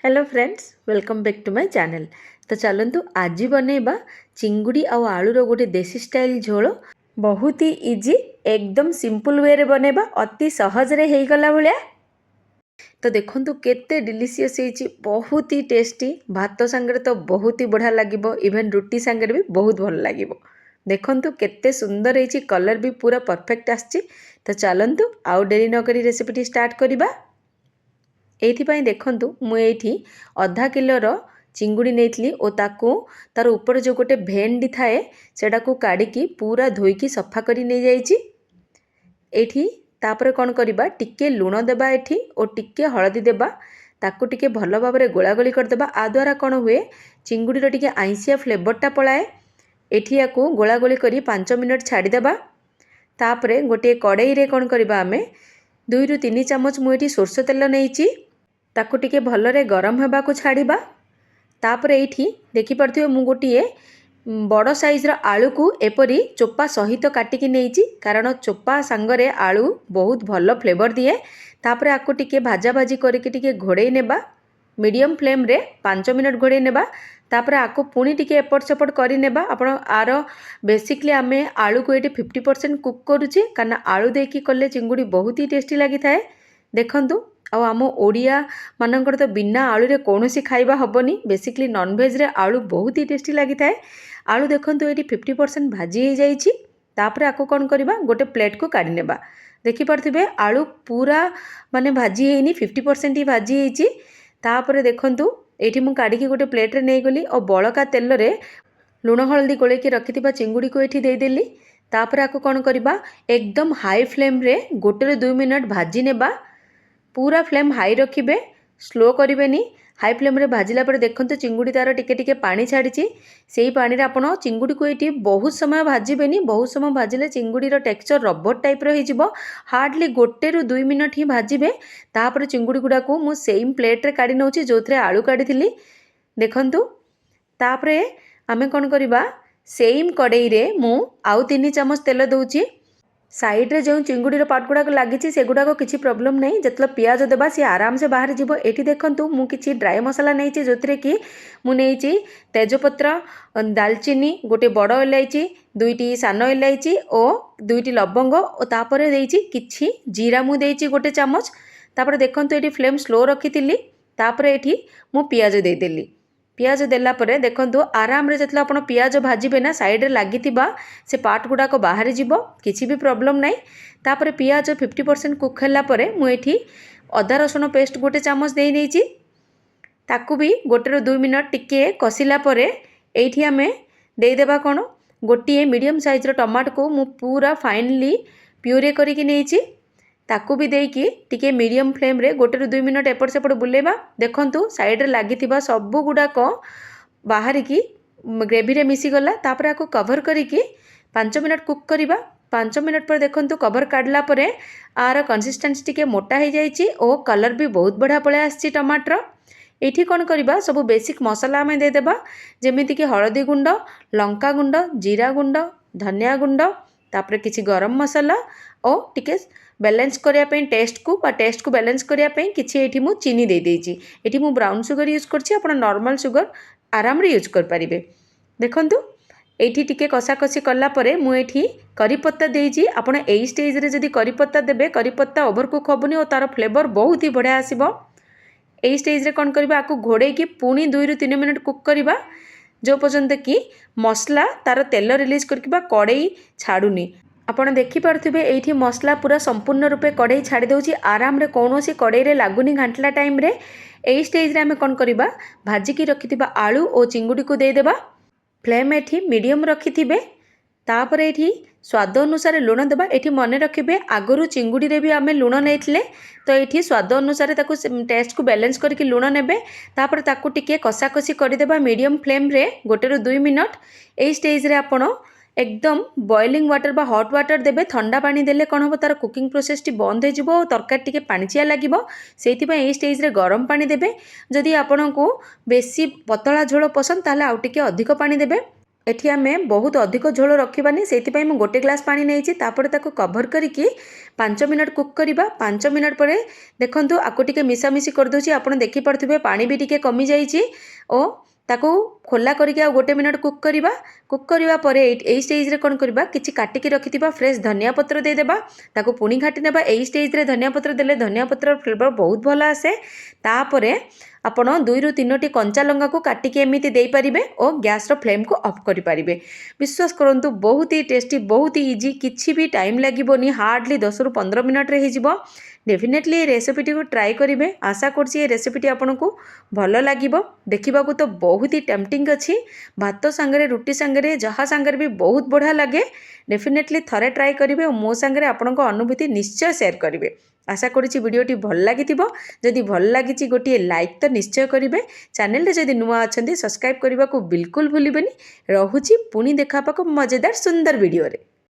Hello friends, welcome back to my channel. ତ ଚାଲନ୍ତୁ, ଆଜି ବନେଇବା ଚିଙ୍ଗୁଡ଼ି ଆଉ ଆଳୁର ଗୋଟେ ଦେଶୀ ଷ୍ଟାଇଲ୍ ଝୋଳ। ବହୁତ ହି ଇଜି, ଏକଦମ ସିମ୍ପଲ୍ ୱେରେ ବନେଇବା, ଅତି ସହଜରେ ହେଇଗଲା ଭଳିଆ। ତ ଦେଖନ୍ତୁ, କେତେ ଡିଲିସିୟସ୍ ହେଇଛି, ବହୁତ ହି ଟେଷ୍ଟି। ଭାତ ସାଙ୍ଗରେ ତ ବହୁତ ହି ବଢ଼ିଆ ଲାଗିବ, ଇଭେନ୍ ରୁଟି ସାଙ୍ଗରେ ବି ବହୁତ ଭଲ ଲାଗିବ। ଦେଖନ୍ତୁ, କେତେ ସୁନ୍ଦର ହେଇଛି, କଲର୍ ବି ପୁରା ପରଫେକ୍ଟ ଆସିଛି। ତ ଚାଲନ୍ତୁ, ଆଉ ଡେରି ନକରି ରେସିପିଟି ଷ୍ଟାର୍ଟ କରିବା। ଏଇଥିପାଇଁ ଦେଖନ୍ତୁ, ମୁଁ ଏଇଠି ଅଧା କିଲୋର ଚିଙ୍ଗୁଡ଼ି ନେଇଥିଲି ଓ ତାକୁ ତାର ଉପରେ ଯେଉଁ ଗୋଟେ ଭେନ୍ଟି ଥାଏ, ସେଇଟାକୁ କାଢ଼ିକି ପୁରା ଧୋଇକି ସଫା କରି ନେଇଯାଇଛି ଏଇଠି। ତାପରେ କ'ଣ କରିବା? ଟିକେ ଲୁଣ ଦେବା ଏଠି ଓ ଟିକେ ହଳଦୀ ଦେବା। ତାକୁ ଟିକେ ଭଲ ଭାବରେ ଗୋଳାଗୋଳି କରିଦେବା। ଆ ଦ୍ୱାରା କ'ଣ ହୁଏ? ଚିଙ୍ଗୁଡ଼ିର ଟିକେ ଆଇଁଷିଆ ଫ୍ଲେଭରଟା ପଳାଏ। ଏଠି ୟାକୁ ଗୋଳାଗୋଳି କରି 5 ମିନିଟ୍ ଛାଡ଼ିଦେବା। ତାପରେ ଗୋଟିଏ କଡ଼େଇରେ କ'ଣ କରିବା ଆମେ? 2ରୁ 3 ଚାମଚ ମୁଁ ଏଠି ସୋରିଷ ତେଲ ନେଇଛି। ତାକୁ ଟିକେ ଭଲରେ ଗରମ ହେବାକୁ ଛାଡ଼ିବା। ତାପରେ ଏଇଠି ଦେଖିପାରୁଥିବେ, ମୁଁ ଗୋଟିଏ ବଡ଼ ସାଇଜ୍ର ଆଳୁକୁ ଏପରି ଚୋପା ସହିତ କାଟିକି ନେଇଛି, କାରଣ ଚୋପା ସାଙ୍ଗରେ ଆଳୁ ବହୁତ ଭଲ ଫ୍ଲେଭର ଦିଏ। ତାପରେ ଆକୁ ଟିକେ ଭାଜା ଭାଜି କରିକି ଟିକେ ଘୋଡ଼େଇ ନେବା। ମିଡ଼ିୟମ୍ ଫ୍ଲେମ୍ରେ 5 ମିନିଟ୍ ଘୋଡ଼େଇ ନେବା। ତାପରେ ଆକୁ ପୁଣି ଟିକେ ଏପଟ ସେପଟ କରିନେବା। ଆପଣ ଆର ବେସିକଲି ଆମେ ଆଳୁକୁ ଏଇଠି 50% କୁକ୍ କରୁଛେ, କାରଣ ଆଳୁ ଦେଇକି କଲେ ଚିଙ୍ଗୁଡ଼ି ବହୁତ ହି ଟେଷ୍ଟି ଲାଗିଥାଏ। ଦେଖନ୍ତୁ, ଆଉ ଆମ ଓଡ଼ିଆ ମାନଙ୍କର ତ ବିନା ଆଳୁରେ କୌଣସି ଖାଇବା ହେବନି। ବେସିକଲି ନନଭେଜରେ ଆଳୁ ବହୁତ ହି ଟେଷ୍ଟି ଲାଗିଥାଏ। ଆଳୁ ଦେଖନ୍ତୁ, ଏଇଠି 50% ଭାଜି ହେଇଯାଇଛି। ତାପରେ ଆକୁ କ'ଣ କରିବା? ଗୋଟେ ପ୍ଲେଟ୍କୁ କାଢ଼ି ନେବା। ଦେଖିପାରୁଥିବେ, ଆଳୁ ପୁରା ମାନେ ଭାଜି ହେଇନି, 50% ହିଁ ଭାଜି ହେଇଛି। ତାପରେ ଦେଖନ୍ତୁ, ଏଇଠି ମୁଁ କାଢ଼ିକି ଗୋଟେ ପ୍ଲେଟ୍ରେ ନେଇଗଲି ଓ ବଳକା ତେଲରେ ଲୁଣ ହଳଦୀ ଗୋଳେଇକି ରଖିଥିବା ଚିଙ୍ଗୁଡ଼ିକୁ ଏଇଠି ଦେଇଦେଲି। ତାପରେ ଆକୁ କ'ଣ କରିବା? ଏକଦମ ହାଇ ଫ୍ଲେମ୍ରେ 1ରୁ 2 ମିନିଟ୍ ଭାଜି ନେବା। ପୁରା ଫ୍ଲେମ୍ ହାଇ ରଖିବେ, ସ୍ଲୋ କରିବେନି। ହାଇ ଫ୍ଲେମ୍ରେ ଭାଜିଲା ପରେ ଦେଖନ୍ତୁ, ଚିଙ୍ଗୁଡ଼ି ତା'ର ଟିକେ ଟିକେ ପାଣି ଛାଡ଼ିଛି। ସେଇ ପାଣିରେ ଆପଣ ଚିଙ୍ଗୁଡ଼ିକୁ ଏଇଠି ବହୁତ ସମୟ ଭାଜିବେନି। ବହୁତ ସମୟ ଭାଜିଲେ ଚିଙ୍ଗୁଡ଼ିର ଟେକ୍ସଚର୍ ରବର ଟାଇପ୍ର ହେଇଯିବ। ହାର୍ଡ଼ଲି 1ରୁ 2 ମିନିଟ୍ ହିଁ ଭାଜିବେ। ତାପରେ ଚିଙ୍ଗୁଡ଼ି ଗୁଡ଼ାକୁ ମୁଁ ସେମ୍ ପ୍ଲେଟ୍ରେ କାଢ଼ି ନେଉଛି, ଯେଉଁଥିରେ ଆଳୁ କାଢ଼ିଥିଲି। ଦେଖନ୍ତୁ, ତାପରେ ଆମେ କ'ଣ କରିବା? ସେମ୍ କଡ଼େଇରେ ମୁଁ ଆଉ 3 ଚାମଚ ତେଲ ଦେଉଛି। ସାଇଡ଼୍ରେ ଯେଉଁ ଚିଙ୍ଗୁଡ଼ିର ପାର୍ଟ ଗୁଡ଼ାକ ଲାଗିଛି, ସେଗୁଡ଼ାକ କିଛି ପ୍ରୋବ୍ଲେମ୍ ନାହିଁ। ଯେତେବେଳେ ପିଆଜ ଦେବା, ସିଏ ଆରାମସେ ବାହାରି ଯିବ। ଏଇଠି ଦେଖନ୍ତୁ, ମୁଁ କିଛି ଡ୍ରାଏ ମସଲା ନେଇଛି, ଯେଉଁଥିରେ କି ମୁଁ ନେଇଛି ତେଜପତ୍ର, ଡାଲଚିନି, ଗୋଟେ ବଡ଼ ଇଲାଇଚି, ଦୁଇଟି ସାନ ଇଲାଇଚି ଓ ଦୁଇଟି ଲବଙ୍ଗ ଓ ତାପରେ ଦେଇଛି କିଛି ଜିରା, ମୁଁ ଦେଇଛି ଗୋଟେ ଚାମଚ। ତାପରେ ଦେଖନ୍ତୁ, ଏଇଠି ଫ୍ଲେମ୍ ସ୍ଲୋ ରଖିଥିଲି। ତାପରେ ଏଇଠି ମୁଁ ପିଆଜ ଦେଇଦେଲି। ପିଆଜ ଦେଲା ପରେ ଦେଖନ୍ତୁ, ଆରାମରେ ଯେତେବେଳେ ଆପଣ ପିଆଜ ଭାଜିବେ ନା, ସାଇଡ଼୍ରେ ଲାଗିଥିବା ସେ ପାର୍ଟ ଗୁଡ଼ାକ ବାହାରି ଯିବ, କିଛି ବି ପ୍ରୋବ୍ଲେମ୍ ନାହିଁ। ତାପରେ ପିଆଜ 50% କୁକ୍ ହେଲା ପରେ ମୁଁ ଏଇଠି ଅଦା ରସୁଣ ପେଷ୍ଟ ଗୋଟେ ଚାମଚ ଦେଇ ନେଇଛି। ତାକୁ ବି 1ରୁ 2 ମିନିଟ୍ ଟିକିଏ କଷିଲା ପରେ ଏଇଠି ଆମେ ଦେଇଦେବା କ'ଣ? ଗୋଟିଏ ମିଡ଼ିୟମ୍ ସାଇଜ୍ର ଟମାଟୋକୁ ମୁଁ ପୁରା ଫାଇନଲି ପ୍ୟୁରେ କରିକି ନେଇଛି। ତାକୁ ବି ଦେଇକି ଟିକେ ମିଡ଼ିୟମ୍ ଫ୍ଲେମ୍ରେ 1ରୁ 2 ମିନିଟ୍ ଏପଟ ସେପଟ ବୁଲେଇବା। ଦେଖନ୍ତୁ, ସାଇଡ଼୍ରେ ଲାଗିଥିବା ସବୁ ଗୁଡ଼ାକ ବାହାରିକି ଗ୍ରେଭିରେ ମିଶିଗଲା। ତାପରେ ଆକୁ କଭର୍ କରିକି 5 ମିନିଟ୍ କୁକ୍ କରିବା। 5 ମିନିଟ୍ ପରେ ଦେଖନ୍ତୁ, କଭର୍ କାଢ଼ିଲା ପରେ ଆର କନସିଷ୍ଟାନ୍ସି ଟିକେ ମୋଟା ହେଇଯାଇଛି ଓ କଲର୍ ବି ବହୁତ ବଢ଼ିଆ ପଳେଇ ଆସିଛି ଟମାଟର। ଏଇଠି କ'ଣ କରିବା? ସବୁ ବେସିକ୍ ମସଲା ଆମେ ଦେଇଦେବା, ଯେମିତିକି ହଳଦୀ ଗୁଣ୍ଡ, ଲଙ୍କା ଗୁଣ୍ଡ, ଜିରା ଗୁଣ୍ଡ, ଧନିଆ ଗୁଣ୍ଡ, ତାପରେ କିଛି ଗରମ ମସଲା ଓ ଟିକେ ବାଲାନ୍ସ କରିବା ପାଇଁ ଟେଷ୍ଟକୁ ବା ଟେଷ୍ଟକୁ ବାଲାନ୍ସ କରିବା ପାଇଁ କିଛି ଏଇଠି ମୁଁ ଚିନି ଦେଇଦେଇଛି। ଏଠି ମୁଁ ବ୍ରାଉନ୍ ସୁଗର ୟୁଜ୍ କରିଛି, ଆପଣ ନର୍ମାଲ୍ ସୁଗର ଆରାମରେ ୟୁଜ୍ କରିପାରିବେ। ଦେଖନ୍ତୁ, ଏଇଠି ଟିକେ କଷାକଷି କଲା ପରେ ମୁଁ ଏଇଠି କରିପତ୍ତା ଦେଇଛି। ଆପଣ ଏଇ ଷ୍ଟେଜ୍ରେ ଯଦି କରିପତ୍ତା ଦେବେ, କରିପତ୍ତା ଓଭରକୁକ୍ ହେବନି ଓ ତା'ର ଫ୍ଲେଭର ବହୁତ ହି ବଢ଼ିଆ ଆସିବ। ଏଇ ଷ୍ଟେଜ୍ରେ କ'ଣ କରିବା? ଆକୁ ଘୋଡ଼େଇକି ପୁଣି 2ରୁ 3 ମିନିଟ୍ କୁକ୍ କରିବା, ଯେଉଁ ପର୍ଯ୍ୟନ୍ତ କି ମସଲା ତା'ର ତେଲ ରିଲିଜ୍ କରିକି ବା କଡ଼େଇ ଛାଡ଼ୁନି। ଆପଣ ଦେଖିପାରୁଥିବେ, ଏଇଠି ମସଲା ପୁରା ସମ୍ପୂର୍ଣ୍ଣ ରୂପେ କଡ଼େଇ ଛାଡ଼ି ଦେଉଛି। ଆରାମରେ କୌଣସି କଡ଼େଇରେ ଲାଗୁନି ଘାଣ୍ଟିଲା ଟାଇମ୍ରେ। ଏଇ ଷ୍ଟେଜ୍ରେ ଆମେ କ'ଣ କରିବା? ଭାଜିକି ରଖିଥିବା ଆଳୁ ଓ ଚିଙ୍ଗୁଡ଼ିକୁ ଦେଇଦେବା। ଫ୍ଲେମ୍ ଏଠି ମିଡ଼ିୟମ୍ ରଖିଥିବେ। ତାପରେ ଏଇଠି ସ୍ୱାଦ ଅନୁସାରେ ଲୁଣ ଦେବା। ଏଠି ମନେ ରଖିବେ, ଆଗରୁ ଚିଙ୍ଗୁଡ଼ିରେ ବି ଆମେ ଲୁଣ ନେଇଥିଲେ, ତ ଏଇଠି ସ୍ୱାଦ ଅନୁସାରେ ତାକୁ ଟେଷ୍ଟକୁ ବାଲାନ୍ସ କରିକି ଲୁଣ ନେବେ। ତାପରେ ତାକୁ ଟିକେ କଷାକଷି କରିଦେବା ମିଡ଼ିୟମ୍ ଫ୍ଲେମ୍ରେ 1ରୁ 2 ମିନିଟ୍। ଏଇ ଷ୍ଟେଜ୍ରେ ଆପଣ ଏକଦମ ବଏଲିଂ ୱାଟର୍ ବା ହଟ୍ ୱାଟର୍ ଦେବେ। ଥଣ୍ଡା ପାଣି ଦେଲେ କ'ଣ ହେବ? ତା'ର କୁକିଂ ପ୍ରୋସେସ୍ଟି ବନ୍ଦ ହେଇଯିବ ଓ ତରକାରୀ ଟିକେ ପାଣିଚିଆ ଲାଗିବ। ସେଇଥିପାଇଁ ଏଇ ଷ୍ଟେଜ୍ରେ ଗରମ ପାଣି ଦେବେ। ଯଦି ଆପଣଙ୍କୁ ବେଶୀ ପତଳା ଝୋଳ ପସନ୍ଦ, ତାହେଲେ ଆଉ ଟିକେ ଅଧିକ ପାଣି ଦେବେ। ଏଠି ଆମେ ବହୁତ ଅଧିକ ଝୋଳ ରଖିବାନି, ସେଇଥିପାଇଁ ମୁଁ 1 ଗ୍ଲାସ୍ ପାଣି ନେଇଛି। ତାପରେ ତାକୁ କଭର୍ କରିକି 5 ମିନିଟ୍ କୁକ୍ କରିବା। 5 ମିନିଟ୍ ପରେ ଦେଖନ୍ତୁ, ଆକୁ ଟିକେ ମିଶାମିଶି କରିଦେଉଛି। ଆପଣ ଦେଖିପାରୁଥିବେ, ପାଣି ବି ଟିକେ କମିଯାଇଛି ଓ ତାକୁ ଖୋଲା କରିକି ଆଉ 1 ମିନିଟ୍ କୁକ୍ କରିବା। କୁକ୍ କରିବା ପରେ ଏଇ ଷ୍ଟେଜ୍ରେ କ'ଣ କରିବା? କିଛି କାଟିକି ରଖିଥିବା ଫ୍ରେଶ୍ ଧନିଆ ପତ୍ର ଦେଇଦେବା। ତାକୁ ପୁଣି ଘାଣ୍ଟି ନେବା। ଏଇ ଷ୍ଟେଜ୍ରେ ଧନିଆ ପତ୍ର ଦେଲେ ଧନିଆ ପତ୍ରର ଫ୍ଲେଭର୍ ବହୁତ ଭଲ ଆସେ। ତାପରେ ଆପଣ 2ରୁ 3ଟି କଞ୍ଚା ଲଙ୍କାକୁ କାଟିକି ଏମିତି ଦେଇପାରିବେ ଓ ଗ୍ୟାସ୍ର ଫ୍ଲେମ୍କୁ ଅଫ୍ କରିପାରିବେ। ବିଶ୍ୱାସ କରନ୍ତୁ, ବହୁତ ହି ଟେଷ୍ଟି, ବହୁତ ହି ଇଜି। କିଛି ବି ଟାଇମ୍ ଲାଗିବନି, ହାର୍ଡ଼ଲି 10ରୁ 15 ମିନିଟ୍ରେ ହେଇଯିବ। ଡେଫିନେଟଲି ଏ ରେସିପିଟିକୁ ଟ୍ରାଏ କରିବେ। ଆଶା କରୁଛି ଏ ରେସିପିଟି ଆପଣଙ୍କୁ ଭଲ ଲାଗିବ। ଦେଖିବାକୁ ତ ବହୁତ ହି ଟେମ୍ପଟିଂ ଅଛି। ଭାତ ସାଙ୍ଗରେ, ରୁଟି ସାଙ୍ଗରେ, ଯାହା ସାଙ୍ଗରେ ବି ବହୁତ ବଢ଼ିଆ ଲାଗେ। ଡେଫିନେଟଲି ଥରେ ଟ୍ରାଏ କରିବେ ଓ ମୋ ସାଙ୍ଗରେ ଆପଣଙ୍କ ଅନୁଭୂତି ନିଶ୍ଚୟ ସେୟାର କରିବେ। ଆଶା କରୁଛି ଭିଡ଼ିଓଟି ଭଲ ଲାଗିଥିବ। ଯଦି ଭଲ ଲାଗିଛି, ଗୋଟିଏ ଲାଇକ୍ ତ ନିଶ୍ଚୟ କରିବେ। ଚ୍ୟାନେଲରେ ଯଦି ନୂଆ ଅଛନ୍ତି, ସବସ୍କ୍ରାଇବ୍ କରିବାକୁ ବିଲକୁଲ ଭୁଲିବେନି। ରହୁଛି, ପୁଣି ଦେଖା ହେବାକୁ ମଜେଦାର ସୁନ୍ଦର ଭିଡ଼ିଓରେ।